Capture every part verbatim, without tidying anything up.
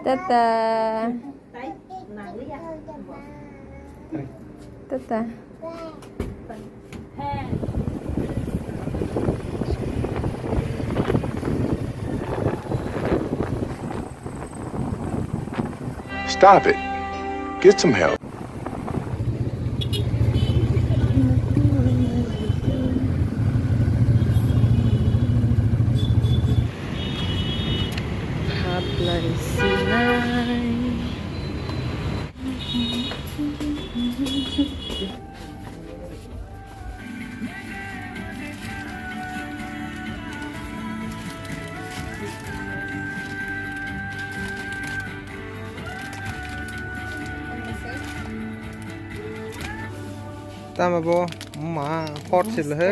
Tata. Tata. Stop it. Get some help. Hablai sinai. Tama bo ma hot sil he.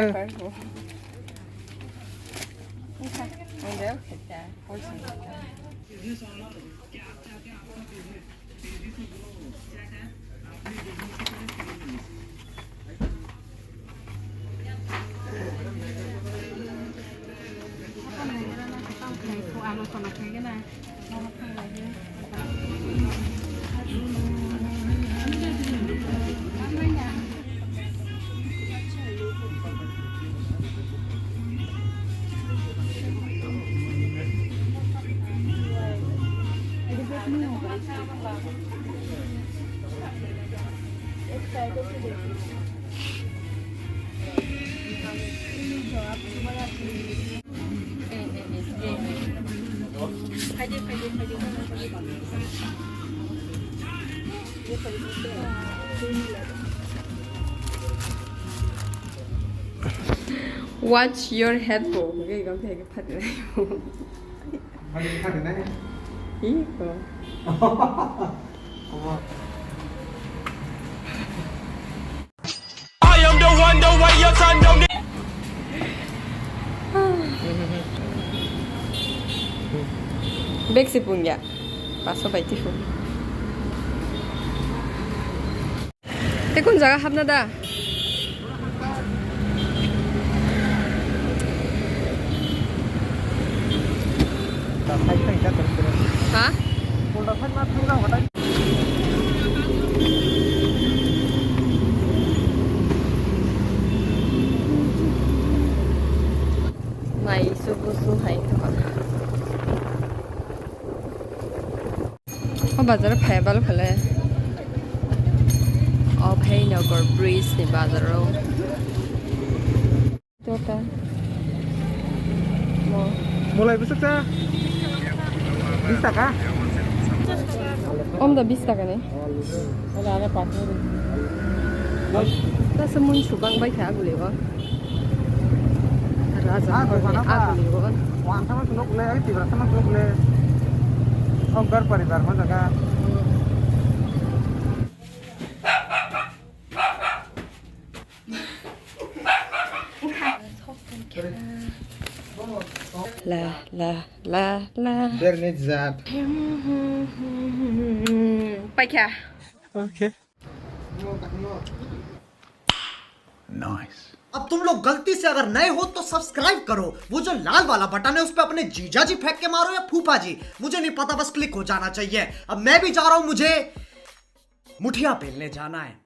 Watch your head po. Okay, kamu kayak apa tuh? Iko. I am the one, the way your son don't need. Bek si pungya. Paso bai tifu. Te kun jaga hapna da? Ha? Mai su bu su hai. O bazar phai bal khale. O Bhainagor bridge ni bazar o. Tota. Mo. Mulai besok sa. Bis taka? Om da bis taka ni. Ada ada pas ni. Ta semun subang bai kha guli o. Raja ah, ko sana pa. Aguli o. Wan sama sunuk le, ai tibra sama sunuk le. Oh, gar paribar ma jaga. La la la la. Ber ni jat. Paikha. Okay. Nice. अब तुम लोग गलती से अगर नए हो तो सब्सक्राइब करो, वो जो लाल वाला बटन है उस पे अपने जीजा जी फेंक के मारो या फूफा जी, मुझे नहीं पता, बस क्लिक हो जाना चाहिए। अब मैं भी जा रहा हूँ, मुझे मुठिया पेलने जाना है।